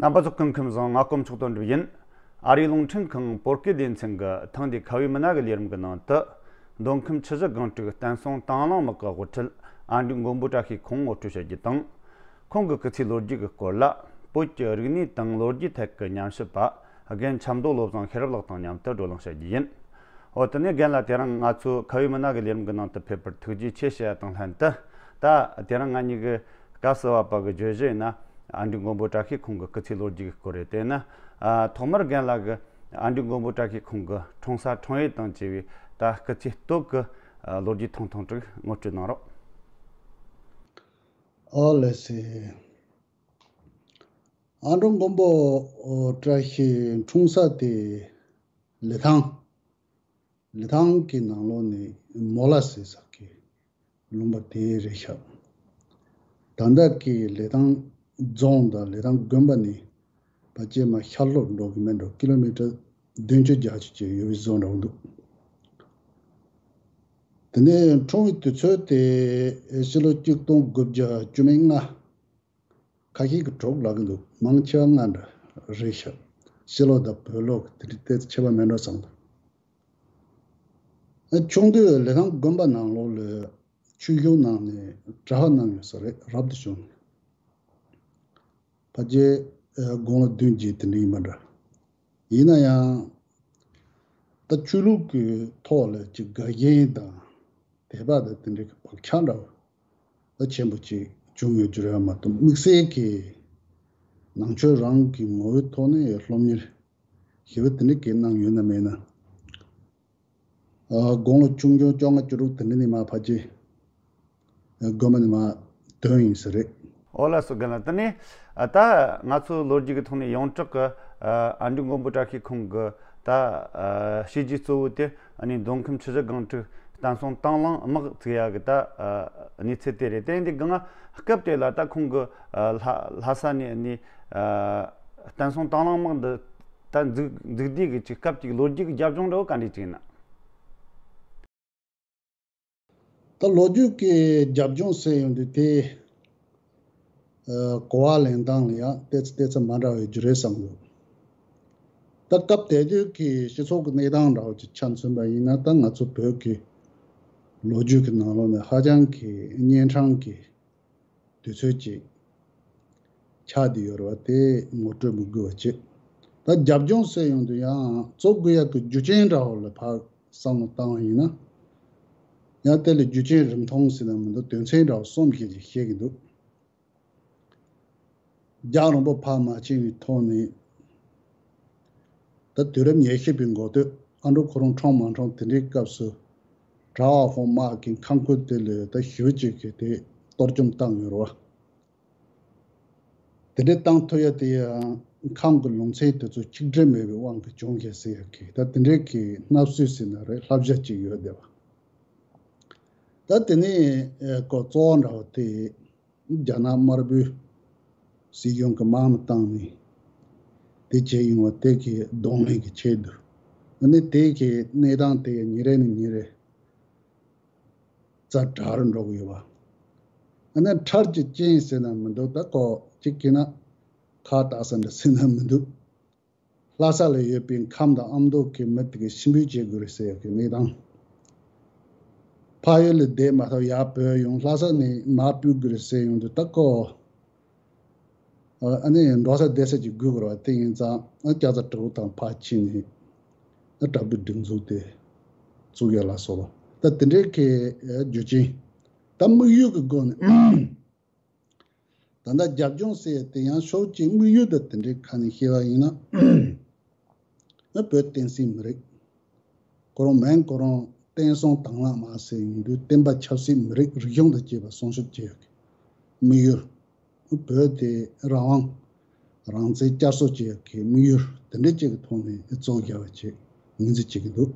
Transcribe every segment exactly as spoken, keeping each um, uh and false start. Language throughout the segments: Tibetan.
རྣམ་པ་ཚོ་སྐུ་ཁམས་བཟང་། ང་དཀོན་མཆོག་དོན་གྲུབ་ཡིན། ཨ་རིའི་རླུང་འཕྲིན་ཁང་བོད་སྐད་སྡེ་ཚན་གྱི་ཐེངས་འདིའི་ཁ་བའི་མི་སྣ་གི་ལས་རིམ་གྱི་ནང་དུ། མདོ་ཁམས་ཆུ་བཞི་སྒང་དྲུག་བསྟན་སྲུང་དང་བླངས་དམག་གི་དབུ་ཁྲིད་ཨ་འབྲུག་མགོན་པོ་བཀྲ་ཤིས་ཁོང་ངོ་སྤྲོད་བྱ་རྒྱུ་དང་། ཁོང་གི་སྐུ་ཚེའི་ལོ་རྒྱུས་ཀྱི་སྐོར་ལ། བོད་ཀྱི་རིག་གནས་དང་ལོ་རྒྱུས་ཐད་ཀྱི་ཉམས་ཞིབ་པ། རྒན་ཆབ་མདོ་བློ་བཟང་ཤེས་རབ་ལགས་དང་མཉམ་དུ་བགྲོ་གླེང་བྱ་རྒྱུ་ཡིན། འོ། དེ་ནས་རྒན་ལགས། དེ་རིང་ང་ཚོའི་ཁ་བའི་མི་སྣ་གི་ལས་རིམ་གྱི་ནང་དུ་ཕེབས་པར་ཐུགས་རྗེ་ཆེ་ཞུ་ཡ་དང་ལྷན་དུ། ད་དེ་རིང་ང་གཉིས་ཀྱི་སྐབས་སུ་བབས་པ་གི་བརྗོད་གཞི་ཡིན་ན། ཨ་འབྲུག་མགོན་པོ་བཀྲ་ཤིས་ཁོང་གི་སྐུ་ཚེའི་ལོ་རྒྱུས་ཀྱི་སྐོར་རེད། དེ་ནི། ཨ། ཐོག་མར་རྒན་ལགས་ཀྱིས་ཨ་འབྲུག་མགོན་པོ་བཀྲ་ཤིས་ཁོང་གི་འཁྲུངས་ས་འཁྲུངས་ཡུལ་དང་བཅས་པའི་ད་སྐུ་ཚེའི་སྟོད་ཀྱི་ལོ་རྒྱུས་ཐུང་ཐུང་ཅིག་ངོ་སྤྲོད་གནང་རོགས། ཨོ་ལགས་སེ། ཨ་འབྲུག་མགོན་པོ་བཀྲ་ཤིས་འཁྲུངས་ས་དེ་ལི་ཐང་། ལི་ཐང་གི་ནང་ལོགས་ནས་མོ་ལ་ཟེར་ས་གི་ལུང་པ་དེ་རེད་ཤག་ད་ལྟ་གི་ལི་ཐང་རྫོང་དང་ལི་ཐང་དགོན་པ་ནས་ཕལ་ཆེར་མར་ཤར་ལྷོ་འགྲོ་གི་མེད་འགྲོ། ཀི་ལོ་མི་ཊར་བདུན་ཅུ་བརྒྱད་ཅུ་ཅིག་ཡོད་པའི་བཟོ་འདྲ་བོ་འདུག་དེ་ནས་འཁྲུངས་པའི་དུས་ཚོད་དེ་ཕྱི་ལོ་གཅིག་སྟོང་དགུ་བརྒྱ་བཅུ་མེད་ལྔ། ཁ་ཤས་ཀྱིས་དྲུག་ལབ་ཀྱི་འདུག་མང་ཆེ་བ་ལྔ་འདྲ་རེད་ཤག་ཕྱི་ལོ་དང་བོད་ལོ་གི་དེ་འདྲ་ཏོག་ཙམ་ཁྱད་པར་མེད་འགྲོ་བསམ་འདུག་ཨ། ཆུང་དུས་ལི་ཐང་དགོན་པ་ནང་ལོགས་ལ་ཆོས་ཞུགས་གནང་ནས་གྲྭ་པ་གནང་ཡོད་ས་རེད། རབ་ཏུ་བྱུང་ནས། ཕལ་ཆེར་དགུང་ལོ་བདུན་བརྒྱད་དེ་འདྲ་ཡིན་པ་འདྲ། ཡིན་ན་ཡང་ད་ཆོས་ལུགས་ཀྱི་ཐོག་ལ་ཅིག་དགའ་ཞེན་དང་དད་པ་དང་དེ་འདྲའི་བག་ཆགས་འདྲ་བོ་ད་ཆེན་པོ་ཅིག་བྱུང་ཡོད་རྒྱུ་རེད་མ་གཏོགས། དམིགས་བསལ་གྱི་ནང་ཆོས་རང་གི་ངོ་བོའི་ཐོག་ནས་སློབ་གཉེར་ཞེ་པོ་དེ་འདྲ་གང་གནང་ཡོད་ན་མེད་ན། ཨ། དགུང་ལོ་ཆུང་ཆུང་བཅོ་ལྔ་བཅུ་དྲུག་དེ་འདྲ་ནས་མར་ཕལ་ཆེར་དགོན་པ་ནས་མར་ཐོན་ཡིན་ས་རེད། ཨོ་ལགས་སོ། རྒན་ལགས། དེ་ནས། ཨ། ད་ང་ཚོ་ལོ་རྒྱུས་ཀྱི་ཐོག་ནས་ཡོངས་གྲགས་ཀྱི། ཨ། ཨ་འབྲུག་མགོན་པོ་བཀྲ་ཤིས་ཁོང་གི་ད། ཨ། བྱས་རྗེས་གཙོ་བོ་དེ་ཨ་ནི་མདོ་ཁམས་ཆུ་བཞི་སྒང་དྲུག་བསྟན་སྲུང་དང་བླངས་དམག་བཙུགས་ཡག་གི་ད། ཨ། གནས་ཚུལ་དེ་རེད། དེ་ཡིན་དུས་སྒང་སྐབས་དེ་ལ་ད་ཁོང་གི། ཨ། ལྷ་ལྷ་ས་ནས་ཨ་ནི། ཨ། བསྟན་སྲུང་དང་བླངས་དམག་འདི་ད་འཛུགས་འཛུགས་དུས་ཀྱི་ཅིག་སྐབས་ཅིག་ལོ་རྒྱུས་ཀྱི་རྒྱབ་ལྗོངས་འདྲ་བོ་ག་འདྲ་ཅིག་ཡིན་ན། ད་ལོ་རྒྱུས་ཀྱི་རྒྱབ་ལྗོངས་ཟེར་ཡོང་དུས་དེ། ཨ། གོ་བ་ལེན་སྟངས་ལ་ཡང་ཏོག་ཙམ་ཏོག་ཙམ་མ་འདྲ་བའི་རྒྱུ་རེད་བསམ་འདུག་ད་སྐབས་དེ་དུས་ཀྱི་སྤྱི་ཚོགས་ཀྱི་གནས་སྟངས་འདྲ་བོ་ཅིག་ཆ་མཚོན་པ་ཡིན་ན། ད་ང་ཚོ་བོད་ཀྱི་ལོ་རྒྱུས་ཀྱི་ནང་ལོགས་ནས་ཧ་ཅང་གི་གཉན་འཕྲང་གི་དུས་ཚོད་ཅིག་ཆགས་བསྡད་ཡོད་རེད་བ། དེ་ངོ་སྤྲོད་མི་དགོས་པ་བྱས། ད་རྒྱབ་ལྗོངས་ཟེར་ཡོང་དུས་ཡང་རྩོད་དགོས་ཡག་གི་རྒྱུ་རྐྱེན་འདྲ་བོ་ལ་ཕར་བསམ་བློ་བཏང་བ་ཡིན་ན། ཡང་དེ་ལ་རྒྱུ་རྐྱེན་རིང་ཐུང་ཟེར་ན་མི་འདུག་དོན་ཚན་འདྲ་བོ་གསུམ་བཞི་ཅིག་བཤད་ཀྱི་འདུག་རྒྱལ་རིང་པོ་ཕར་མ་ཕྱིན་པའི་ཐོག་ནས། ད་དུས་རབས་ཉི་ཤུ་པའི་འགོ་སྟོད། ཨ་འབྲུག་ཁོ་རང་འཁྲུངས་མ་འཁྲུངས་དེ་འདྲའི་སྐབས་སུ། གྲྭ་པ་དམག་གི་ཁམས་ཁུལ་དེ་ལ་ད་ཞེ་པོ་ཅིག་གིས་དེ་གཏོར་བཅོམ་བཏང་ཡོད་རེད་བ། དེ་འདྲའི་བཏང་ཐུབ་ཡ་དེ་ཡང་ཁམས་ཀྱི་ལུང་ཚན་དེ་ཚོ་གཅིག་སྒྲིལ་མེད་པའི་དབང་གིས་བྱུང་ཡོད་ཟེར་ཡ་གི་ད་དེ་འདྲའི་གི་སྣང་ཚུལ་ཟེར་ན་རེད། བསླབ་བྱ་ཅིག་ཡོད་བསྡད་པ། ད་དེ་ནས་ཨེ་ཀོ་གཙོ་བོ་འདྲ་བོ་དེ། རྒྱ་ནག་དམར་པོའི་སྲིད་གཞུང་གིས་དམག་མི་བཏང་ནས་དེ་བྱས་ཡོང་བ་དེ་གི་གདོང་ལེན་གྱི་ཆེད་དུ། ཨ་ནི་དེ་གི་གནས་སྟངས་དེ་ཉིན་རེ་ནས་ཉིན་རེ་ཛ་དྲག་རུ་འགྲོ་གི་ཡོད་པ། ཨ་ནི་ཁྲག་གི་རྐྱེན་ཟེར་ན་མི་འདུག་ད་ཁོ་གཅིག་གིས་ན་ཁ་བཏགས་ས་འདྲ་ཟེར་ན་མི་འདུག་ལྷ་ས་ལ་ཡོད་པའི་ཁམས་དང་ཨ་མདོ་གི་མི་དེ་གིས་ཕྱིར་འབུད་བྱེད་དགོས་རེད་ཟེར་ཡག་གི་གནས་སྟངས། ཕ་ཡུལ་ལ་བསྡད་མ་ཐུབ་ཡར་བྲོས་ཡོང་། ལྷ་ས་ནས་མར་སྤོ་དགོས་རེད་ཟེར་ཡོང་དུས་ད་ཁོ། ཨ་ནི་འགྲོ་ས་བསྡད་ས་ཅིག་དགོས་དགོས་རེད་བ། དེ་ཡིན་ཙང་ཨ་སྐྱ་ཚ་དྲུག་དང་ཕར་ཕྱིན་ནས་ཨ་དྲག་པོའི་སྒྲིག་འཛུགས་དེ་བཙུགས་ཡ་ལ་སོགས་པ། ད་དེ་འདྲའི་གི་རྒྱུ་རྐྱེན། ད་དམིགས་ཡུལ་གྱི་སྒོ་ནས། ད་ལྟ་རྒྱབ་ལྗོངས་ཟེར་ཡ་དེ་ཡང་ཕྱོགས་གཅིག་དམིགས་ཡུལ་དང་དེ་འདྲའི་ཁ་ནས་བཤད་པ་ཡིན་ན། ང་བོད་བསྟན་སྲིད་མི་རིགས། ཁོ་རང་མིང་ཁོ་རང་བསྟན་སྲུང་དང་བླངས་དམག་ཟེར་ཡོང་དུས་བསྟན་པ་ཆབ་སྲིད་མི་རིགས་རིག་གཞུང་དང་བཅས་པ་སྲུང་སྐྱོབ་བྱེད་ཡག་གི་དམིགས་ཡུལ། བོད་དེ་རང་དབང་རང་བཙན་བསྐྱར་གསོ་བྱེད་ཡག་གི་དམིགས་ཡུལ་དེ་འདྲ་ཅིག་གི་ཐོག་ནས་གཙོ་བོ་རྒྱག་པ་ཅིག་ངོས་འཛིན་བྱེད་ཀྱི་འདུག་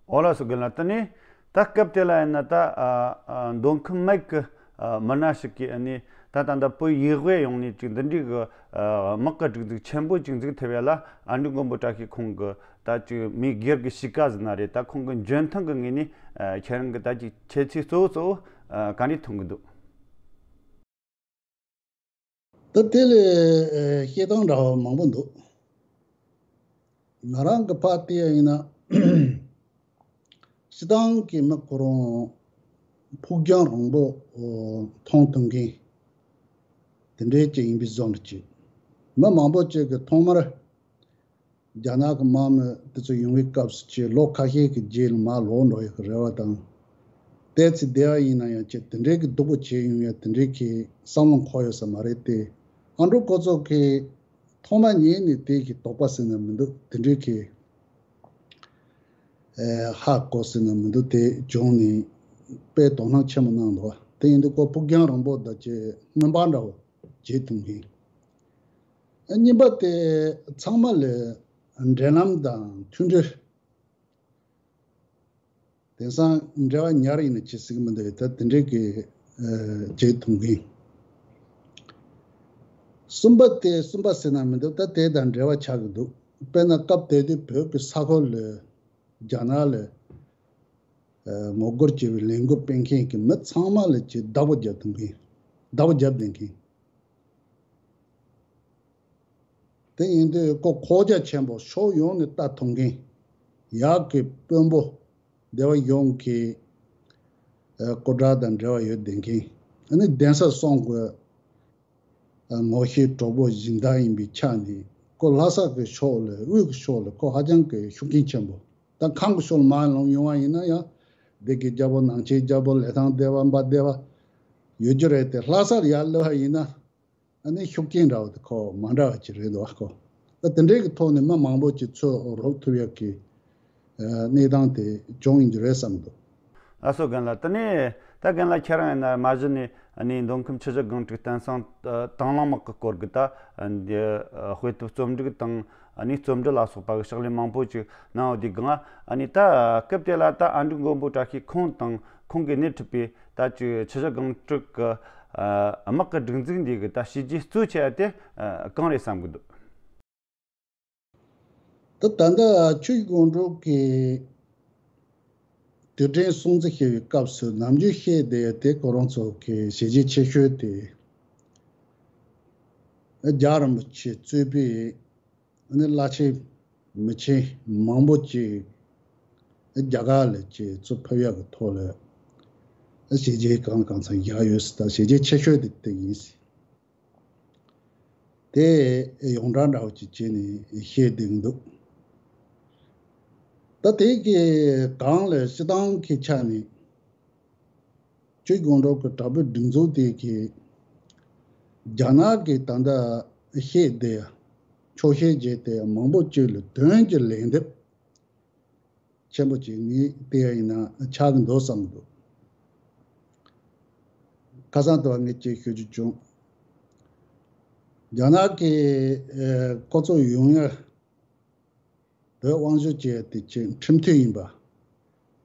ཨོ་ལགས་སོ། རྒན་ལགས། དེ་ནས་ད་སྐབས་དེ་ལ་ཡིན་ན་ད་ཨ་ཨ་མདོ་ཁམས་སྨད་ཀྱི་ཨ་མི་སྣ་ཞིག་གིས་ཨ་ནི་ད་ད་ལྟ་བོད་ཡུལ་དབུས་ཡོངས་ནས་ཅིག་འདི་འདྲའི་གི་ཨ་དམག་གི་སྒྲིག་འཛུགས་ཆེན་པོ་ཅིག་འཛུགས་ཐུབ་ཡ་ལ་ཨ་འབྲུག་མགོན་པོ་བཀྲ་ཤིས་ཁོང་གི་ད་ཅིག་མི་སྒེར་གྱི་གཤིས་ཀ་ཟེར་ན་རེད། ད་ཁོང་གི་འཇོན་ཐང་གི་ངོས་ནས་ཨ་ཁྱེད་རང་གི་ད་ཅིག་ཁྱད་ཆོས་གཙོ་བོ་གཙོ་བོ་ཨ་ག་འདྲས་མཐོང་གི་འདུག་ད་དེ་ལས་ཨེ་བཤད་སྟངས་འདྲ་བ་མང་པོ་འདུག་ང་རང་གི་ཕར་བལྟས་ཡིན་ན། སྤྱི་བཏང་གི་མི་ཁོ་རང་ཕུགས་རྒྱང་རིང་པོ་མཐོང་ཐུབ་མཁན་དེ་འདྲའི་ཅིག་ཡིན་པའི་བཟོ་འདྲ་ཅིག་མི་མང་པོ་ཅིག་གིས་ཐོག་མར་རྒྱ་ནག་གི་དམག་མི་དེ་ཚོ་ཡོང་བའི་སྐབས་སུ་ཅིག་ལོ་ཁ་ཤས་ཀྱི་རྗེས་ལ་མར་ལོག་འགྲོ་ཡག་གི་རེ་བ་དང་། ཏོག་ཙམ་བསྡད་པ་ཡིན་ན་ཡང་ཅིག་དེ་འདྲའི་གི་སྡུག་པོ་བྱས་ཡོང་ཡ་དེ་འདྲའི་གི་བསམ་བློ་འཁོར་ཡོད་ས་མ་རེད་དེ། ཨ་འགྲོ་ཁོ་ཚོ་གི་ཐོག་མ་ཉིད་ནས་དེ་གི་དོགས་པ་ཟེར་ན་མི་འདུག་དེ་འདྲའི་གི་ཨེ་ཧ་གོ་ཟེར་ན་མི་འདུག་དེ་བྱུང་ནས་དཔེ་དོ་སྣང་ཆེན་པོ་གནང་འདུག་དེ་ཡིན་དུས་ཁོ་ཕུགས་རྒྱང་རིང་པོ་དང་ཅིག་སྔོན་དཔག་འདྲ་བོ་བྱེད་ཐུབ་མཁན། གཉིས་པ་དེ་ཚང་མ་ལ་འབྲེལ་ལམ་དང་མཐུན་སྒྲིལ། དེང་སང་འབྲེལ་བ་ཉར་ཡིན་ན་ཅི་ཟིག་མི་འདུག་ད་དེ་འདྲའི་གི་ཨ་བྱེད་ཐུབ་མཁན། གསུམ་པ་དེ་གསུམ་པ་ཟེར་ན་མི་འདུག་ད་དེ་དང་འབྲེལ་བ་ཆགས་ཀྱི་འདུག་དཔེར་ན་སྐབས་དེ་དུས་བོད་ཀྱི་ས་ཁུལ་ལ་རྒྱ་ནག་ལ་ཨ་ངོ་རྒོལ་བྱེད་པའི་ལས་འགུལ་སྤེལ་མཁན་གྱི་མི་ཚང་མ་ལ་ཅིག་བདག་པོ་རྒྱབ་ཐུབ་མཁན། བདག་པོ་རྒྱབ་བསྡད་མཁན། དེ་ཡིན་དུས་ཁོ་ཁོག་རྒྱ་ཆེན་པོ་ཕྱོགས་ཡོངས་ནས་ལྟ་ཐུབ་མཁན། ཡག་གི་དཔོན་པོ་སྡེ་བ་ཡོངས་ཀྱི་ཨ་སྐུ་དྲག་དང་འབྲེལ་བ་ཡོད་བསྡད་མཁན། ཨ་ནི་གདན་ས་སྲུང་གི་ཨ་ངོ་ཤེས་གྲོགས་པོ་སྦྱིན་བདག་ཡིན་པའི་ཆ་ནས་ཁོ་ལྷ་ས་གི་ཕྱོགས་ལ་དབུས་ཀྱི་ཕྱོགས་ལ་ཁོ་ཧ་ཅང་གི་ཤུགས་རྐྱེན་ཆེན་པོ། ད་ཁམས་ཀྱི་ཕྱོགས་ལ་མར་ལངས་ཡོང་བ་ཡིན་ན་ཡང་སྡེ་དགེ་རྒྱལ་པོ་ནང་ཆེན་རྒྱལ་པོ་ལི་ཐང་སྡེ་བ་འབའ་སྡེ་བ་ཡོད་རྒྱུ་རེད་དེ། ལྷ་སར་ཡར་སླེབས་པ་ཡིན་ན། ཨ་ནི་ཤུགས་རྐྱེན་འདྲ་བ་དེ་ཁོ་མ་འདྲ་བ་ཅིག་རེད་འདུག་ཨ་ཁོ། ད་དེ་འདྲའི་གི་ཐོག་ནས་མི་མང་པོ་ཅིག་ཚུར་རོགས་ཐུབ་ཡག་གི་ཨ་གནས་སྟངས་དེ་བྱུང་ཡིན་རྒྱུ་རེད་བསམ་འདུག་ལགས་སོ་རྒན་ལགས། དེ་ནས་ད་རྒན་ལགས་ཁྱེད་རང་ཡིན་ན་མ་གཞི་ནས་ཨ་ནི་མདོ་ཁམས་ཆུ་བཞི་སྒང་དྲུག་བསྟན་སྲུང་ཨ་དང་བླངས་དམག་གི་སྐོར་གི་ད་ཨ་འདི་ཨ་དཔེ་དེབ་རྩོམ་སྒྲིག་དང་ཨ་ནི་རྩོམ་འབྲི་ལ་སོགས་པ་གི་ཕྱག་ལས་མང་པོ་ཅིག་གནང་བ་དེ་སྒང་ཨ་ནི་ད་སྐབས་དེ་ལ་ད་ཨ་འབྲུག་མགོན་པོ་བཀྲ་ཤིས་ཁོང་དང་ཁོང་གིས་སྣེ་ཁྲིད་པའི་ད་ཅིག་ཆུ་བཞི་སྒང་དྲུག་གི་ཨ་དམག་གི་སྒྲིག་འཛུགས་འདི་གི་ད་བྱས་རྗེས་གཙོ་ཆེ་བ་དེ་ཨ་གང་རེད་བསམ་གི་འདུག་ད་ད་ལྟ་ཆུ་བཞི་སྒང་དྲུག་གི་དུས་དྲན་སྲུང་བརྩི་ཞུ་བའི་སྐབས་སུ་ནམ་རྒྱུན་བཤད་བསྡད་དེ་ཁོ་རང་ཚོ་གི་བྱས་རྗེས་ཆེ་ཤོས་དེ་རྒྱལ་བ་རིན་པོ་ཆེ་གཙོས་པའི་ཨ་ནི་བླ་ཆེན་མི་ཆེན་མང་པོ་ཅིག་རྒྱ་གར་ལ་ཅིག་ཚུར་ཕེབས་ཡག་གི་ཐོག་ལ་བྱས་རྗེས་གང་གང་ཚང་བཞག་ཡོད་ཟེར། ད་བྱས་རྗེས་ཆེ་ཤོས་དེ་དེ་ཡིན་ཟེར། དེ་ཡོངས་གྲགས་འདྲ་བོ་ཅིག་བྱས་ནས་བཤད་བསྡད་ཀྱི་འདུག་ད་དེ་གི་སྒང་ལ་སྤྱི་བཏང་གི་ཆ་ནས་ཆུ་བཞི་སྒང་དྲུག་གི་དྲག་པོའི་སྒྲིག་འཛུགས་དེ་གིས་རྒྱ་ནག་གི་ད་ལྟ་བཤད་དེ་ཆོག་ཤེས་བྱས་ཏེ་མང་པོ་ཅིག་ལ་དོན་གྱི་ལན་འདེབས་ཆེན་པོ་ཅིག་ངས་བལྟས་ཡིན་ན་ཆགས་ཀྱི་འདུག་བསམ་གྱི་འདུག་ཁ་སང་དུ་བ་ངས་ཅིག་ཞུ་རྒྱུ་བྱུང་། རྒྱ་ནག་གི་ཨེ་ཁོ་ཚོ་ཡོང་ཡ། བོད་དབང་ཤུགས་ཅན་དེ་ཅིག་ཁྲིམས་མཐུན་ཡིན་པ།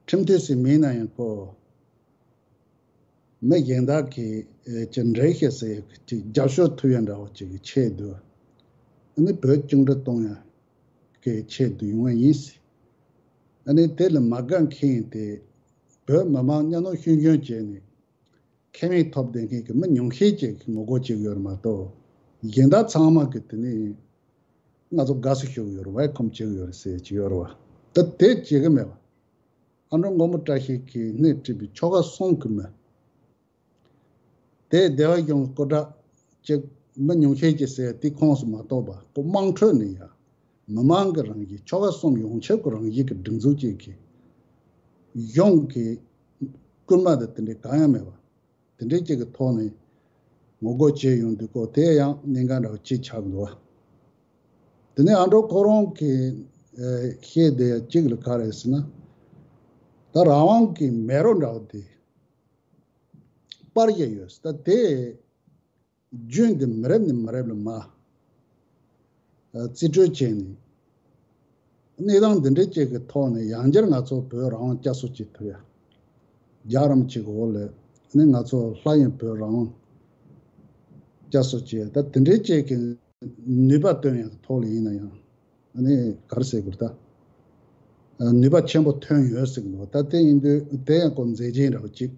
ཁྲིམས་མཐུན་ཞིག་མིན་ན་ཡང་ཁོ་མི་གཞན་དག་གིས་ཨེ་ཅིག་འགྲེལ་བཤད་ཟེར་ཡག་ཅིག་རྒྱབ་སྐྱོར་ཐུབ་ཡ་འདྲ་བོ་ཅིག་གི་ཆེད་དུ། ཨ་ནི་བོད་བཅིངས་འགྲོལ་གཏོང་ཡ་གི་ཆེད་དུ་ཡོང་བ་ཡིན། ཨ་ནི་དེ་ལ་མ་དགའ་མཁན་དེ་བོད་མི་མང་གཉའ་གནོན་ཤུགས་ཆེན་བྱས་ནས། ཁེ་ཕན་ཐོབ་བསྡད་མཁན་གྱི་མི་ཉུང་ཤས་ཅིག་གིས་ངོ་རྒོལ་བྱེད་ཀྱི་ཡོད་རེད་མ་གཏོགས། གཞན་དག་ཚང་མ་གིས་དེ་ནི་ང་ཚོ་དགའ་བསུ་ཞུ་གི་ཡོད་རེད། ཝེལ་ཀམ་བྱེད་ཀྱི་ཡོད་རེད་ཟེར་གྱི་ཡོད་རེད་བ། ད་དེ་བྱེད་ཀྱི་མེད་བ། ཨ་འབྲུག་མགོན་པོ་བཀྲ་ཤིས་ཀྱིས་སྣེ་ཁྲིད་པའི་ཆོལ་ཁ་གསུམ་གྱི་མི། དེ་སྡེ་བ་གཞུང་སྐུ་དྲག་ཅིག་མི་ཉུང་ཤས་ཅིག་ཟེར་དེ་ཁོངས་སུ་མ་གཏོགས་པ་ཁོ་དམངས་ཁྲོད་ནས་ཡ། མི་མང་གི་རང་བཞིན་ཆོལ་ཁ་གསུམ་ཡོངས་ཁྱབ་ཀྱི་རང་བཞིན་གྱི་སྒྲིག་འཛུགས་ཅིག་གི་གཞུང་གི་སྐུལ་མ་དང་དེ་འདྲའི་གང་ཡང་མེད་པ། དེ་འདྲའི་ཅིག་གི་ཐོག་ནས་ངོ་རྒོལ་བྱས་ཡོང་དུས་ཁོ་དེ་ཡང་གནད་འགག་འདྲ་བོ་ཅིག་ཆགས་འདུག་བ། དེ་ནས་ཨ་འབྲུག་ཁོ་རང་གིས་ཨེ་བཤད་བསྡད་ཡ་གཅིག་ལ་ག་རེ་ཟེར་ན། ད་རང་དབང་གི་མེ་རོ་འདྲ་བོ་དེ་སྤར་བཞག་ཡོད། ད་དེ་རྒྱུན་དུ་མི་རབས་ནས་མི་རབས་ལ་མར་ཨ་རྩིས་སྤྲོད་བྱས་ནས། གནས་སྟངས་འདི་འདྲའི་ཅིག་གི་ཐོག་ནས་ཡང་བསྐྱར་ང་ཚོ་བོད་རང་དབང་བསྐྱར་གསོ་བྱེད་ཐུབ་ཡ། རྒྱལ་བ་རིན་པོ་ཆེ་གི་འོག་ལ་ནི་ང་ཚོ་སླར་ཡང་བོད་རང་དབང་བསྐྱར་གསོ་བྱེད་ཡ། ད་དེ་འདྲའི་ཅིག་གི་ནུས་པ་བཏོན་ཡ་གི་ཐོག་ལ་ཡིན་ན་ཡང་ནི་ག་རེ་ཟེར་དགོས་རེད། ད་ནུས་པ་ཆེན་པོ་ཐོན་ཡོད་ཟེར་གི་འདུག་ད་དེ་ཡིན་དུས་དེ་ཡང་ཁོ་མཛད་རྗེས་འདྲ་བོ་ཅིག་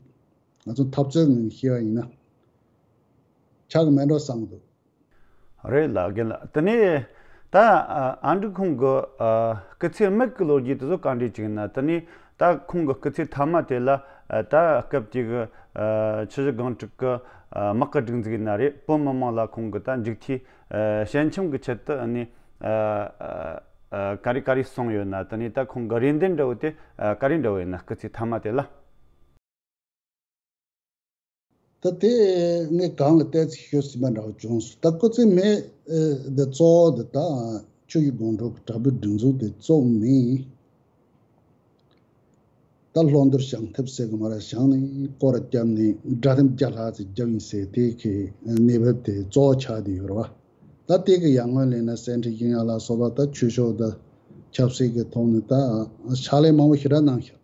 ང་ཚོ་འཐབ་རྩོད་ངོས་ནས་བཤད་པ་ཡིན་ན་ཆགས་ཀྱི་མེད་འགྲོ་བསམ་གི་འདུག་རེད་ལགས། རྒན་ལགས། དེ་ནས་ད་ཨ་འབྲུག་ཁོང་གི་ཨ་སྐུ་ཚེ་མིག་གི་ལོ་རྒྱུས་དེ་ཚོ་ག་འདྲ་ཅིག་ཡིན་ན། དེ་ནས་ད་ཁོང་གི་སྐུ་ཚེ་མཐའ་མ་དེ་ལ་ཨ་ད་སྐབས་དེ་གི་ཨ་ཆུ་བཞི་སྒང་དྲུག་གི་ཨ་དམག་གི་སྒྲིག་འཛུགས་ཡིན་ན་རེད། བོད་མི་མང་ལ་ཁོང་གི་ད་མཇུག་མཐའི་ཨ་ཞལ་འཆམ་གི་ཆེད་དུ་ཨ་ནི་ཨ་ཨ་ཨ་ག་རེ་ག་རེ་གསུངས་ཡོད་ན། དེ་ནས་ད་ཁོང་གི་རེ་འདུན་འདྲ་བོ་དེ་ཨ་ག་རེ་འདྲ་བོ་ཡིན་ན། སྐུ་ཚེ་མཐའ་མ་དེ་ལ། ད་དེ་ངས་གང་ལ་བལྟས་ཚེ་ཤོད་ཟིན་པ་འདྲ་བོ་བྱུང་སོང་། ད་སྐུ་ཚེ་མེད་ཨེ་འདི་གཙོ་བོ་འདི་ད་ཆུ་བཞི་སྒང་དྲུག་གི་དྲག་པོའི་སྒྲིག་འཛུགས་དེ་བཙུགས་ནས། ད་ལྷོ་འདུལ་བྱང་ཐེབས་ཟེར་གི་མ་ར་བྱང་ནས་སྐོར་ར་བརྒྱབ་ནས་དགྲ་ཐེམ་བརྒྱ་ལྷག་ཙམ་བརྒྱབ་ཡིན་ཟེར། དེ་གི་གནས་བབ་དེ་གཙོ་བོ་ཆགས་བསྡད་ཡོད་རེད་བ། ད་དེ་གི་ཡར་སྔོན་ལ་ཡིན་ན་གསེར་ཁྲི་ཞིང་ཡ་ལ་སོགས་པ་ད་ཆོས་ཕྱོགས་དང་ཆབ་སྲིད་ཀྱི་ཐོག་ནས་ད་ཕྱག་ལས་མང་པོ་ཞེ་དྲག་གནང་ཤག།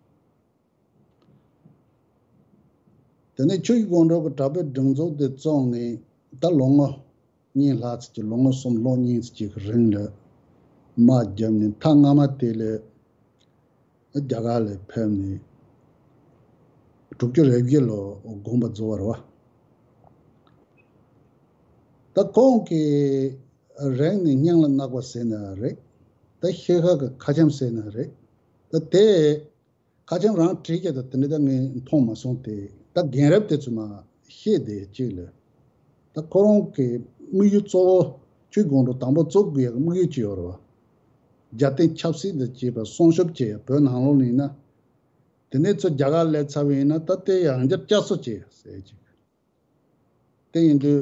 དེ་ནས་ཆུ་བཞི་སྒང་དྲུག་གི་དྲག་པོའི་སྒྲིག་འཛུགས་དེ་བཙུགས་ནས་ད་ལོ་ངོ་གཉིས་ལྷག་ཙམ་གྱི་ལོ་ངོ་གསུམ་ལྷག་གཉིས་ཙམ་གྱི་རིང་ལ་དམག་བརྒྱབ་ནས། མཐའ་སྔ་མ་དེ་ལ་རྒྱ་གར་ལ་ཕེབས་ནས་དྲུག་ཅུ་རེ་བརྒྱད་ལོ་དགོངས་པ་རྫོགས་པ་རེད་བ། ད་ཁོང་གི་རིང་ནས་སྙིང་ལ་བརྣག་པ་ཟེར་ན་རེད། ད་ཤེལ་ཁ་གི་ཁ་ཆེམས་ཟེར་ན་རེད། ད་དེ་ཁ་ཆེམས་རང་བྲིས་ཀྱི་ད་དེ་འདྲ་ད་ངས་མཐོང་མ་སོང་སྟེ། ད་རྒན་རབས་དེ་ཚོས་མར་བཤད་བསྡད་ཅིག་ལ། ད་ཁོ་རང་གི་དམིགས་ཡུལ་གཙོ་བོ་ཆུ་སྒང་དྲུག་དང་པོ་བཙུགས་དགོས་ཡག་གི་དམིགས་ཡུལ་ཅིག་ཡོད་རེད་བ། རྒྱལ་བསྟན་ཆབ་སྲིད་དང་བཅས་པ་སྲུང་སྐྱོབ་བྱེད་ཡག་བོད་ནང་ལོགས་ལ་ཡིན་ན། དེ་ནས་ཚུར་རྒྱ་གར་སླེབས་ཚར་བ་ཡིན་ན་ད་དེ་ཡང་བསྐྱར་བསྐྱར་གསོ་བྱེད་ཡག་ཟེར་ཅིག། དེ་ཡིན་དུས་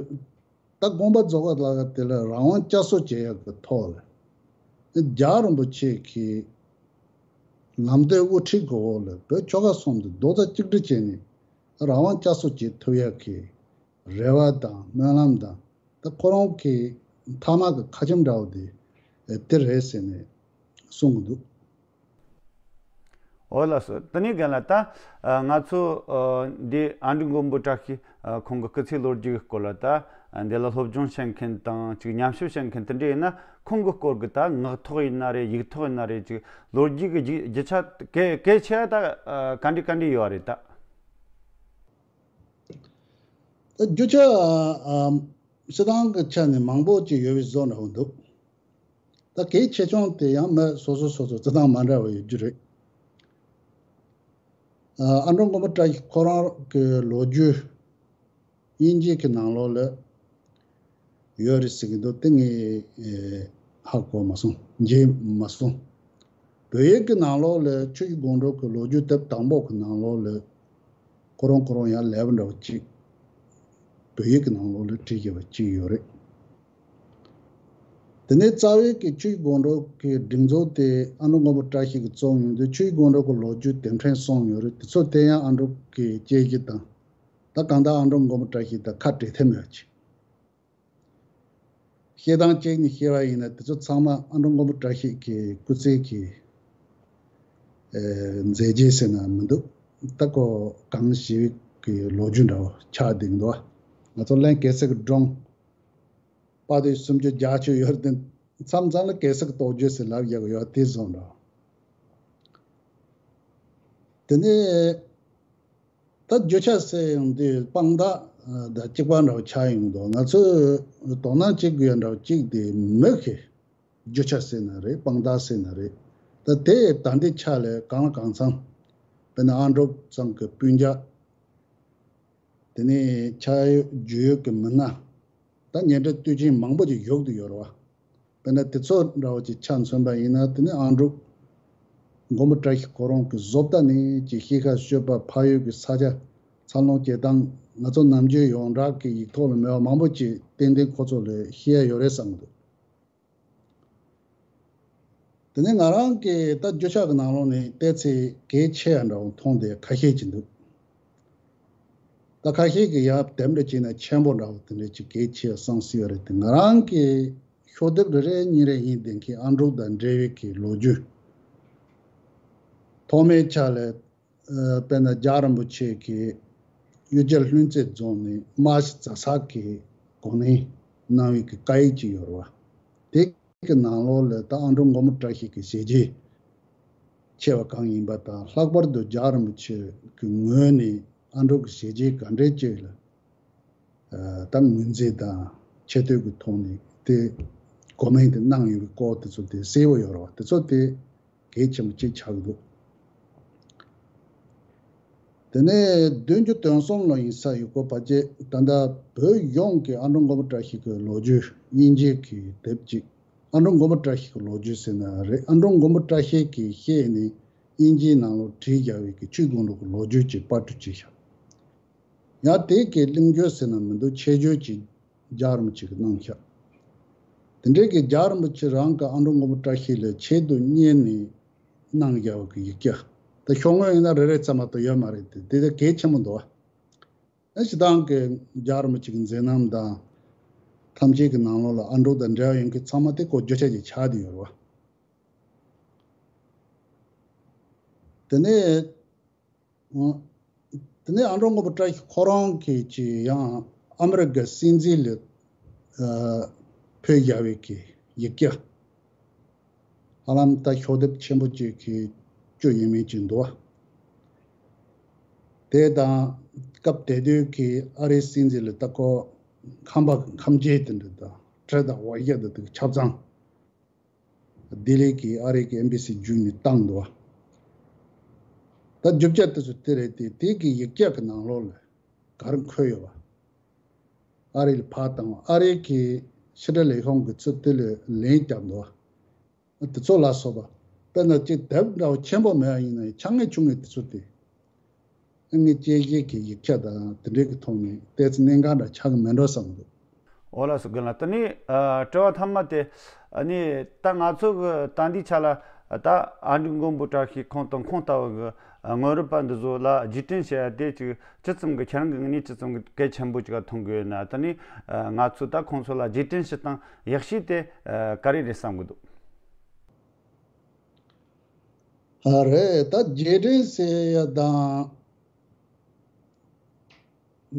ད་དགོངས་པ་རྫོགས་པ་ལ་དེ་ལ་རང་དབང་བསྐྱར་གསོ་བྱེད་ཡག་གི་ཐོག་ལ། རྒྱལ་བ་རིན་པོ་ཆེ་གིས་ལམ་སྟོན་དབུ་ཁྲིད་ཀྱི་འོག་ལ་བོད་ཆོལ་ཁ་གསུམ་དུ་རྡོག་རྩ་གཅིག་སྒྲིལ་བྱས་ནས་རང་དབང་བསྐྱར་གསོ་བྱེད་ཐུབ་ཡག་གི་རེ་བ་དང་སྨོན་ལམ་དང་། ད་ཁོ་རང་གི་མཐའ་མ་གི་ཁ་ཆེམས་འདྲ་བོ་དེ་དེ་རེད་ཟེར་ནས་གསུང་གི་འདུག། འོ་ལགས་སོ། དེ་ནས་རྒན་ལགས། ད་ཨ་ང་ཚོ་ཨ་འདི་ཨ་འབྲུག་མགོན་པོ་བཀྲ་ཤིས་ཨ་ཁོང་གི་སྐུ་ཚེའི་ལོ་རྒྱུས་ཀྱི་སྐོར་ལ། ད་ཨ་འདི་ལ་སློབ་སྦྱོང་བྱེད་མཁན་དང་ཅིག་ཉམས་ཞིབ་བྱེད་མཁན་དེ་འདྲ་ཡིན་ན། ཁོང་གི་སྐོར་གྱི་ད་ངག་ཐོག་ཡིན་ན་རེད། ཡིག་ཐོག་ཡིན་ན་རེད། ཅིག་ལོ་རྒྱུས་ཀྱི་རྒྱུ་རྒྱུ་ཆ་གལ་གལ་ཆེ་བ་ད་ཨ་ག་འདྲ་ག་འདྲ་ཡོད་རེད་ད། ད་རྒྱུ་ཆ་ཨ་སྤྱི་བཏང་གི་ཆ་ནས་མང་པོ་ཅིག་ཡོད་པའི་བཟོ་འདྲ་བོ་འདུག། ད་གལ་ཆེ་ཆུང་དེ་ཡང་མི་སོ་སོ་སོ་སོ་རྩི་སྟངས་མ་འདྲ་བ་ཡོད་རྒྱུ་རེད། ཨ་ཨ་འབྲུག་མགོན་པོ་བཀྲ་ཤིས་ཁོ་རང་གི་ལོ་རྒྱུས་དབྱིན་ཇིའི་གི་ནང་ལོགས་ལ་ཡོད་རེད་ཟེར་གྱི་འདུག། དེ་ངས་ཨེ་ཧ་གོ་མ་སོང་། མཇལ་མ་སོང་། བོད་ཡིག་གི་ནང་ལོགས་ལ་ཆུ་བཞི་སྒང་དྲུག་གི་ལོ་རྒྱུས་དེབ་དང་པོ་གི་ནང་ལོགས་ལ་ཁོ་རང་ཁོ་རང་ཡང་ལེབ་འདྲ་བ་གཅིག་བོད་ཡིག་གི་ནང་ལོགས་ལ་བྲིས་བཞག་པ་གཅིག་ཡོད་རེད། དེ་ནས་རྩ་བའི་གི་ཆུ་བཞི་སྒང་དྲུག་གི་སྒྲིག་འཛུགས་དེ་ཨ་འབྲུག་མགོན་པོ་བཀྲ་ཤིས་ཀྱིས་བཙུགས་ཡོང་དུས། ཆུ་བཞི་སྒང་དྲུག་གི་ལོ་རྒྱུས་དེབ་ཕྲེང་གསུམ་ཡོད་རེད། དེ་ཚོ་དེ་ཡང་ཨ་འབྲུག་གི་དཔྱད་གཞི་དང་། ད་གང་ལྟར་ཨ་འབྲུག་མགོན་པོ་བཀྲ་ཤིས་དང་ཁ་བྲལ་ཐབས་མེད་པ་ཅིག། བཤད་སྟངས་གཅིག་ནས་བཤད་པ་ཡིན་ན། དེ་ཚོ་ཚང་མ་ཨ་འབྲུག་མགོན་པོ་བཀྲ་ཤིས་ཀྱི་སྐུ་ཚེ་གི་ཨེ་མཛད་རྗེས་ཟེར་ན་མི་འདུག། ད་ཁོ་གང་ཞིག་གི་ལོ་རྒྱུས་འདྲ་བོ་ཆགས་བསྡད་འདུག། ང་ཚོ་ལན་གེ་སར་གྱི་སྒྲུང་དཔའ་སྡོད་སུམ་ཅུ་རྒྱ་ཆེ་ཡོད་དེ། མཚམས་མཚམས་ལ་གེ་སར་གྱི་རྟོགས་བརྗོད་ཟེར་ལབ་ཡག་ཡོད་དེ་བཟོ་འདྲ། དེ་ནས་ད་རྒྱུ་ཆ་ཟེར་ཡོང་དུས་དཔང་རྟགས་དང་གཅིག་པ་འདྲ་བོ་ཆགས་ཡོང་འདུག། ང་ཚོས་དོ་སྣང་བྱེད་དགོས་ཡ་འདྲ་བོ་གཅིག་དེ་མི་གི་རྒྱུ་ཆ་ཟེར་ན་རེད། དཔང་རྟགས་ཟེར་ན་རེད། ད་དེ་ད་ལྟའི་ཆ་ལ་གང་ལ་གང་འཚམ། དཔེར་ན་ཨ་འབྲུག་ཚང་གི་སྤུན་ཀྱག། དེ་ནས་ཆ་ཡོད་རྒྱུས་ཡོད་ཀྱི་མི་སྣ། ད་སྙན་གྲགས་དུས་ཆེན་མང་པོ་ཅིག་བཞུགས་བསྡད་ཡོད་རེད་བ། དཔེར་ན་དེ་ཚོ་འདྲ་བོ་ཅིག་ཆ་མཚོན་པ་ཡིན་ན། དེ་ནི་ཨ་འབྲུག་མགོན་པོ་བཀྲ་ཤིས་ཁོ་རང་གི་བཟོ་ལྟ་ནས་ཅིག་ཤེལ་ཁ་གསོལ་པ་ཕ་ཡུལ་གྱི་ས་ཆ་འཚར་ལོངས་བྱེད་སྟངས། ང་ཚོ་ནམ་རྒྱུན་ཡོངས་གྲགས་ཀྱི་ཡིག་ཐོག་ལ་མེད་པ་མང་པོ་ཅིག་ཏན་ཏན་ཁོ་ཚོ་ལ་ཤེས་ཡ་ཡོད་རེད་བསམ་གྱི་འདུག། དེ་ནས་ང་རང་གིས་ད་རྒྱུ་ཆ་གི་ནང་ལོགས་ནས་བལྟས་ཚེ་གལ་ཆེ་ཡ་འདྲ་བོ་མཐོང་དེ་ཁ་ཤས་ཅིག་འདུག། ད་ཁ་ཤས་ཀྱིས་ཡང་དེ་འདྲ་བྱས་ན་ཆེན་པོ་འདྲ་བོ་དེ་འདྲ་ཅིག་གལ་ཆེ་བསམ་སྲིད་པ་རེད་དེ། ང་རང་གིས་ཤོག་དེབ་རེ་རེ་གཉིས་རེ་ཡིན་བསྡད་མཁན་ཨ་འབྲུག་དང་འབྲེལ་བའི་གི་ལོ་རྒྱུས། ཐོག་མའི་ཆ་ལ་ཨ་དཔེར་ན་རྒྱལ་བ་རིན་པོ་ཆེ་གིས་གཡུ་རྒྱལ་ལྷུན་རྩེ་རྫོང་ནས་རྨ་བྱ་རྫ་ས་གི་གོ་གནས་གནང་བའི་གི་བཀའ་ཡིག་ཅིག་ཡོད་རེད་བ། དེ་གི་ནང་ལོགས་ལ་ད་ཨ་འབྲུག་མགོན་པོ་བཀྲ་ཤིས་ཀྱི་ཞལ་མཇལ་ཆེ་བ་གང་ཡིན་པ་དང་། ལྷག་པར་དུ་རྒྱལ་བ་རིན་པོ་ཆེ་གི་ངོས་ནས་ཨ་འབྲུག་གི་ཞལ་མཇལ་ག་འདྲས་ཅིག་ལ་ཨ་ད་ངོས་འཛིན་དང་ཆེ་བསྟོད་ཀྱི་ཐོག་ནས་ དེ་གོ་མིང་དེ་གནང་ཡོད་པའི་སྐོར་དེ་ཚོ་དེ་གསལ་པོ་ཡོད་རེད་བ། དེ་ཚོ་དེ་གལ་ཆེན་པོ་གཅིག་ཆགས་ཀྱི་འདུག་དེ་ནས་བདུན་ཅུ་དོན་གསུམ་ལོ་ཡིན་ས་ཡོད་སྐོར་ཕལ་ཆེར་ད་ལྟ་བོད་ཡོངས་ཀྱི་ཨ་འབྲུག་མགོན་པོ་བཀྲ་ཤིས་ཀྱི་ལོ་རྒྱུས་དབྱིན་ཇིའི་གི་དེབ་ཅིག་ཨ་འབྲུག་མགོན་པོ་བཀྲ་ཤིས་ཀྱི་ལོ་རྒྱུས་ཟེར་ན་རེད། ཨ་འབྲུག་མགོན་པོ་བཀྲ་ཤིས་ཀྱིས་བཤད་ནས་དབྱིན་ཇིའི་ནང་ལོགས་བྲིས་བཞག་པའི་གི་ཆོས་ཀུན་ལུགས་ཀྱི་ལོ་རྒྱུས་ཀྱི་པར་སྐྲུན་བྱས་ཤག་ཡང་དེ་གི་གླེང་བརྗོད་ཟེར་ན་མི་འདུག་ཆེད་བརྗོད་ཅིག་རྒྱལ་བ་རིན་པོ་ཆེ་གིས་གནང་ཤག་དེ་འདྲའི་གི་རྒྱལ་བ་རིན་པོ་ཆེ་རང་གི་ཨ་འབྲུག་མགོན་པོ་བཀྲ་ཤིས་ལ་ཆེད་དུ་གཉེར་ནས་གནང་བཞག་པའི་གི་ཡིག་ཆ། ད་ཤོག་ངོས་ཡིན་ན་རེ་རེ་ཙམ་མ་གཏོགས་ཡོད་མ་རེད་དེ། དེ་ད་གལ་ཆེན་པོ་འདུག་བ། ཨ་སྤྱིར་བཏང་གི་རྒྱལ་བ་རིན་པོ་ཆེ་གི་མཛད་རྣམ་དང་། ཐམས་ཅད་ཀྱི་ནང་ལོགས་ལ་ཨ་འབྲུག་དང་འབྲེལ་བ་ཡོད་མཁན་ཚང་མ་དེ་ཁོ་བརྗོད་བྱ་ཅིག་ཆགས་བསྡད་ཡོད་རེད་བ། དེ་ནས། དེ་ནས་ཨ་འབྲུག་མགོན་པོ་བཀྲ་ཤིས་ཁོ་རང་གིས་ཀྱི་ཡང་ཨ་མི་རི་ཀའི་སྲིད་འཛིན་ལ་ཨ་ཕུལ་བཞག་པའི་གི་ཡིག་ཆ། ཧ་ལམ་ད་ཤོག་ལྡེབ་ཆེན་པོ་གཅིག་གི་བཅུ་ཡས་མས་ཅིག་འདུག་བ། དེ་དང་སྐབས་དེ་དུས་ཀྱི་ཨ་རིའི་སྲིད་འཛིན་ལ་ད་ཁོ་ཁང་པ་ཁང་ཆས་དེ་འདྲ་དང་ཁྲལ་དང་འོ་བརྒྱལ་དང་དེ་གི་ཆ་ཚང་ལྡི་ལི་གི་ཨ་རི་གི་ཨེམ་བྷེ་སི་བརྒྱུད་ནས་བཏང་འདུག་བ། ད་རྒྱུ་ཆ་དེ་ཚོ་དེ་རེད་དེ། དེ་གི་ཡིག་ཆ་གི་ནང་ལོགས་ལ་ག་རེ་འཁོད་ཡོད་བ། ཨ་རི་ལ་ཕར་བཏང་བ། ཨ་རི་གི་ཕྱི་དྲིལ་ལས་ཁུངས་ཀྱི་ཚུལ་དེ་ལ་ལན་བརྒྱབ་འདུག་བ། དེ་ཚོ་ལ་སོགས་པ། དཔེར་ན་གཅིག་དེབ་འདྲ་བོ་ཆེན་པོ་མེད་པ་ཡིན་ན་ཡང་ཆ་ངེས་ཆུང་ངེས་དེ་ཚོ་དེ། ངས་དཔྱད་གཞི་གི་ཡིག་ཆ་དང་དེ་འདྲའི་གི་ཐོག་ནས་ཏོག་ཙམ་གནད་འགག་འདྲ་ཆགས་ཀྱི་མེད་འགྲོ་བསམ་འདུག་འོ་ལགས་སོ། རྒན་ལགས། དེ་ནས་ཨ་དྲི་བ་མཐའ་མ་དེ། ཨ་ནི་ད་ང་ཚོ་གི་ད་འདིའི་ཆ་ལ་ད་ཨ་འབྲུག་མགོན་པོ་བཀྲ་ཤིས་ཁོང་དང་ཁོང་ལྟ་བུ་གི་ཨ་སྔོན་རབས་པ་འདི་ཚོ་ལ་རྗེས་དྲན་བྱེད་ཡ་དེ་ཅིག་ཅི་ཙམ་གི་ཁྱེད་རང་གི་ངོས་ནས་ཅི་ཙམ་གི་གལ་ཆེན་པོ་ཅིག་མཐོང་གི་ཡོད་ན། དེ་ནས་ཨ་ང་ཚོ་ད་ཁོང་ཚོ་ལ་རྗེས་དྲན་བྱེད་སྟངས་ཡག་ཤོས་དེ་ཨ་ག་རེ་རེད་བསམ་གི་འདུག་ཨ་རེད། ད་རྗེས་དྲན་ཟེར་ཡ་དང་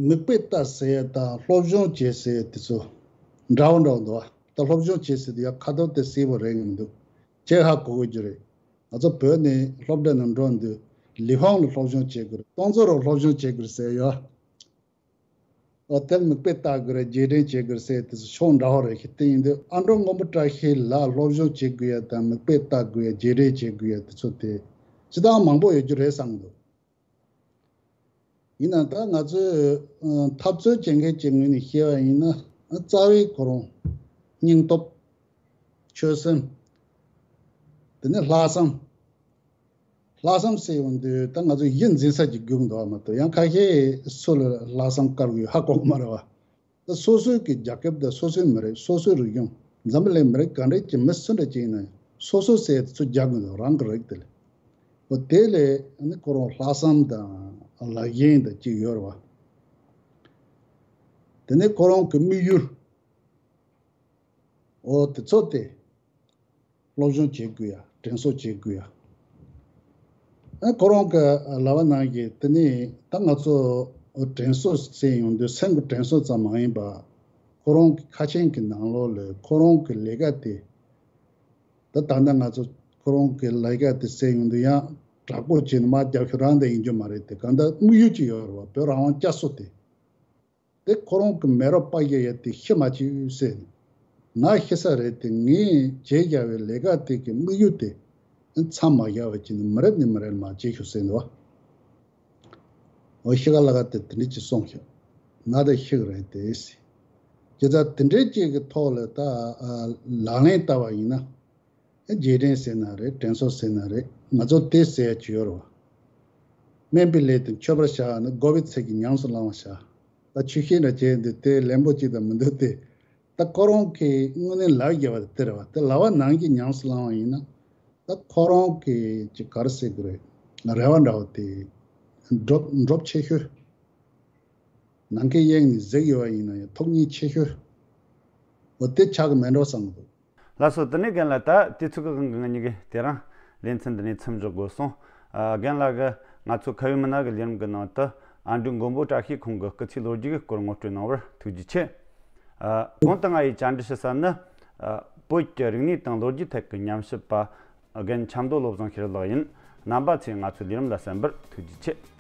མིག་དཔེ་ལྟ་ཟེར་ཡ་དང་སློབ་སྦྱོང་བྱེད་ཟེར་ཡ་དེ་ཚོ་འདྲ་བོ་འདྲ་བོ་འདུག་བ། ད་སློབ་སྦྱོང་བྱེད་ཟེར་དུས་ཡ་ཁ་ཐོར་དེ་གསལ་པོ་རེད་ངེས་མི་འདུག་ཁྱེད་ཧ་གོ་གི་རྒྱུ་རེད། ང་ཚོ་བོད་ནས་སློབ་གྲྭ་ནང་འགྲོ་དུས་ལི་ཧོང་ལ་སློབ་སྦྱོང་བྱེད་དགོས་རེད། སྟོང་ཚོ་རུ་སློབ་སྦྱོང་བྱེད་དགོས་རེད་ཟེར་ཡོད། ཨོ་དེར་མིག་དཔེ་ལྟ་དགོས་རེད། རྗེས་དྲན་བྱེད་དགོས་རེད་ཟེར་དེ་ཚོ་ཕྱོགས་འདྲ་བོ་རེད་ཤག་དེ་ཡིན་དུས་ཨ་འབྲུག་མགོན་པོ་བཀྲ་ཤིས་ལ་སློབ་སྦྱོང་བྱེད་དགོས་ཡ་དང་མིག་དཔེ་ལྟ་དགོས་ཡ་རྗེས་དྲན་བྱེད་དགོས་ཡ་དེ་ཚོ་དེ་སྤྱིར་བཏང་མང་པོ་ཡོད་རྒྱུ་རེད་བསམ་འདུག་ཡིན་ནའང་ད་ང་ཚོས་ཨ་འཐབ་རྩོད་བྱེད་མཁན་གྱི་ངོས་ནས་བཤད་པ་ཡིན་ན། ཨ་རྩ་བའི་ཁོ་རང་སྙིང་སྟོབས། ཆོད་སེམས། དེ་ནས་ལྷག་བསམ། ལྷག་བསམ་ཟེར་ཡོང་དུས་ད་ང་ཚོ་གཞི་འཛིན་ས་ཅིག་སྒུག་འདུག་བ་མ་གཏོགས། ཡང་ཁ་ཤས་སུ་ལ་ལྷག་བསམ་དཀར་དགོས་ཧ་གོ་གི་མ་རེད་བ། ད་སོ་སོའི་གི་རྒྱལ་ཁབ་དང་སོ་སོའི་མི་རིགས། སོ་སོའི་རིག་གཞུང་། འཛམ་བུ་གླིང་མི་རིགས་ག་འདྲ་གི་མི་སུ་འདྲ་ཅིག་ཡིན་ན་ཡང་སོ་སོ་ཟེར་ཡ་དེ་ཚོ་རྒྱག་གི་འདུག་རང་གི་རིགས་དེ་ལ། འོ་དེ་ལས་ནི་ཁོ་རང་ལྷག་བསམ་དང་ལག་ལེན་དང་ཅིག་ཡོད་རེད་བ། དེ་ནས་ཁོ་རང་གི་དམིགས་ཡུལ། འོ་དེ་ཚོ་དེ་སློབ་སྦྱོང་བྱེད་དགོས་ཡ། དྲན་གསོ་བྱེད་དགོས་ཡ། ཨ་ཁོ་རང་གི་ལབ་པ་ནང་བཞིན་དེ་ནི་ད་ང་ཚོ་དྲན་གསོ་ཟེར་ཡོང་དུས་སེམས་ཀྱི་དྲན་གསོ་ཙམ་མ་ཡིན་པ། ཁོ་རང་གི་ཁ་ཆེམས་ཀྱི་ནང་ལོགས་ལ་ཁོ་རང་གི་ལས་ཀ་དེ། ད་ད་ལྟ་ང་ཚོ་ཁོ་རང་གི་ལས་ཀ་དེ་ཟེར་ཡོང་དུས་ཡང་དྲག་པོ་བྱས་ནས་མར་རྒྱབ་ཤོག་རང་དེ་ཡིན་རྒྱུ་མ་རེད་དེ། གང་ལྟར་དམིགས་ཡུལ་ཅིག་ཡོད་རེད་བ། བོད་རང་དབང་བསྐྱར་གསོ་དེ། དེ་ཁོ་རང་གི་མེ་རོ་དཔའ་རྒྱ་ཡོད་དེ་ཤི་མ་བཅུག་ཟེར། ང་ཤི་ས་རེད་དེ། ངས་བྱས་བཞག་པའི་ལས་ཀ་དེ་གི་དམིགས་ཡུལ་དེ་མཚམས་མ་བཞག་པ་བྱས་ནས་མི་རབས་ནས་མི་རབས་མར་བྱེད་ཤོག་ཟེར་འདུག་བ། འོ་ཤི་ཁ་ལ་ཁ་དེ་དེ་འདྲ་ཅིག་གསུངས་ཤག་ང་དེ་ཤི་གི་རེད་དེ་ཟེར། ཇི་ལྟར་དེ་འདྲའི་ཅིག་གི་ཐོག་ལ་ད་ཨ་ལག་ལེན་བསྟར་བ་ཡིན་ན། རྗེས་དྲན་ཟེར་ན་རེད། དྲན་གསོ་ཟེར་ན་རེད། ང་ཚོ་དེ་ཟེར་ཡ་ཅིག་ཡོད་རེད་བ། དམན་པའི་ལས་དེ་མཆོད་པར་བྱ་ནི། དགོས་པའི་ཚིག་གིས་ཉམས་སུ་བླང་བར་བྱ། ད་ཆོས་བཤད་འདྲ་བྱས་འདི་དེ་ལན་པོ་གཅིག་དང་མི་འདུག་སྟེ། ད་ཁོ་རང་གིས་དངོས་གནས་ལབ་བཞག་པ་དེ་རེད་བ། དེ་ལབ་པ་ནང་བཞིན་ཉམས་སུ་བླང་བ་ཡིན་ན། ད་ཁོ་རང་གི་ཅིག་ག་རེ་ཟེར་གི་རེད། རེ་བ་འདྲ་བོ་དེ་འགྲུབ་འགྲུབ་ཆེ་ཤོས། ནམ་མཁའི་དབྱིངས་ནས་གཟིགས་ཡོད་པ་ཡིན་ན་ཡང་ཐོབ་ཉེན་ཆེ་ཤོས། འོ་དེ་ཆགས་གི་མེད་འགྲོ་བསམ་གི་འདུག་ལགས་སོ། དེ་ནས་རྒན་ལགས། ད་དུས་ཚོད་ཀྱི་དབང་གིས་ང་གཉིས་ཀྱི་དེ་རིང་ལེ་ཚན་འདི་ནས་མཚམས་འཇོག་དགོས་སོང་། ཨ་རྒན་ལགས་ཀྱིས་ང་ཚོ་ཁ་བའི་མི་སྣ་གི་ལས་རིམ་གྱི་ནང་དུ་ཨ་འབྲུག་མགོན་པོ་བཀྲ་ཤིས་ཁོང་གི་སྐུ་ཚེའི་ལོ་རྒྱུས་ཀྱི་སྐོར་ངོ་སྤྲོད་གནང་བར་ཐུགས་རྗེ་ཆེ། ཨ་གོང་དུ་ང་ཡིས་བཅར་འདྲི་ཞུ་ས་ནི་ཨ་བོད་ཀྱི་རིག་གནས་དང་ལོ་རྒྱུས་ཐད་ཀྱི་ཉམས་ཞིབ་པ་རྒན་ཆབ་མདོ་བློ་བཟང་ཤེས་རབ་ལགས་ཡིན། རྣམ་པ་ཚོས་ང་ཚོའི་ལས་རིམ་ལ་གསན་པར་ཐུགས་རྗེ་ཆེ།